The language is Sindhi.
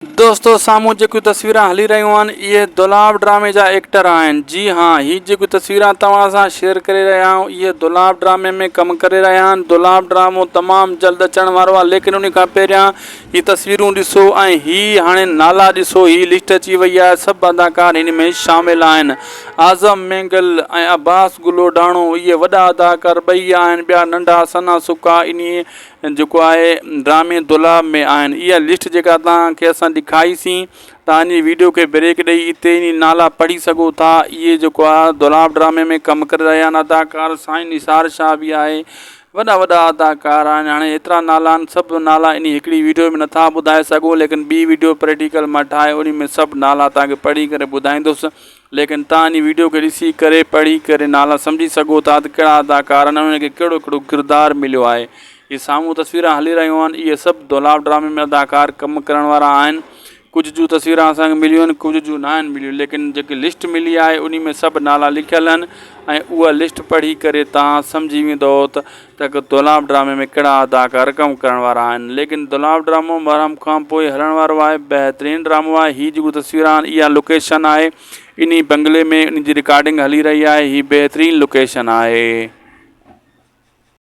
دوستو سامهون جيڪيون تصويران هلي رهيون آهن اهي دولاب ڊرامي جا ايڪٽر آهن جي ها هي جيڪيون تصويران توهان سان شيئر ڪري رهيا آهيون اهي دولاب ڊرامي ۾ ڪم ڪري رهيا آهن دولاب ڊرامو تمام جلد اچڻ وارو آهي ليڪن ان کان پهريان هي تصويرون ڏسو ۽ هي هاڻي نالا ڏسو هي لسٽ اچي وئي آهي سڀ اداڪار هن ۾ شامل آهن اعظم مينگل ۽ عباس گلوڊاڻو اهي وڏا اداڪار ٻئي آهن ٻيا ننڍا سنا سڪا انهي جيڪو آهي ڊرامي دولاب ۾ آهن اها لسٽ جيڪا توهان کي اسان ڏکائي سين توهان جي ويڊيو کي بريڪ ڏئي اتي ئي نالا پڙهي سگهو ٿا اهي جيڪو آهي دولاب ڊرامي ۾ ڪم ڪري رهيا آهن اداڪار سائين نثار شاهه به آهي وڏا وڏا اداڪار آهن هاڻي ايترا نالا آهن سڀ نالا انهي هڪڙي ويڊيو ۾ نٿا ٻڌائي سگهون ليڪن ٻي ويڊيو پريٽيڪل مان ٺاهي انهي ۾ سڀ نالا توهان کي پڙهي ڪري ٻڌائيندس ليڪن توهان انهي ويڊيو کي ڏسي ڪري پڙهي ڪري نالا سمجهي سگهو ٿا ته ڪهڙا اداڪار آهن ۽ انهن کي ڪهڙو ڪهڙو ڪردار مليو آهي. هي سامهون تصويران هلي رهيون آهن اهي سڀ دولاب ڊرامي ۾ اداڪار ڪم ڪرڻ وارا آهن. ڪجهه جون تصويران اسان کي مليون آهن ڪجهه جون ناهن مليون ليڪن جيڪي لسٽ ملي آهي انهي ۾ سڀ نالا لکيل آهن ۽ اها لسٽ پڙهي ڪري توهان سمجهي ويندؤ ته ته دولاب ڊرامي ۾ ڪهڙا اداڪار ڪم ڪرڻ وارا آهن ليڪن دولاب ڊرامو محرم کان پوء هلڻ وارو آهي بهترين ڊرامو آهي هي جيڪو تصوير آهن اها لوڪيشن آهي انهي بنگلي ۾ ان جي رڪارڊنگ هلي رهي آهي هي بهترين لوڪيشن آهي.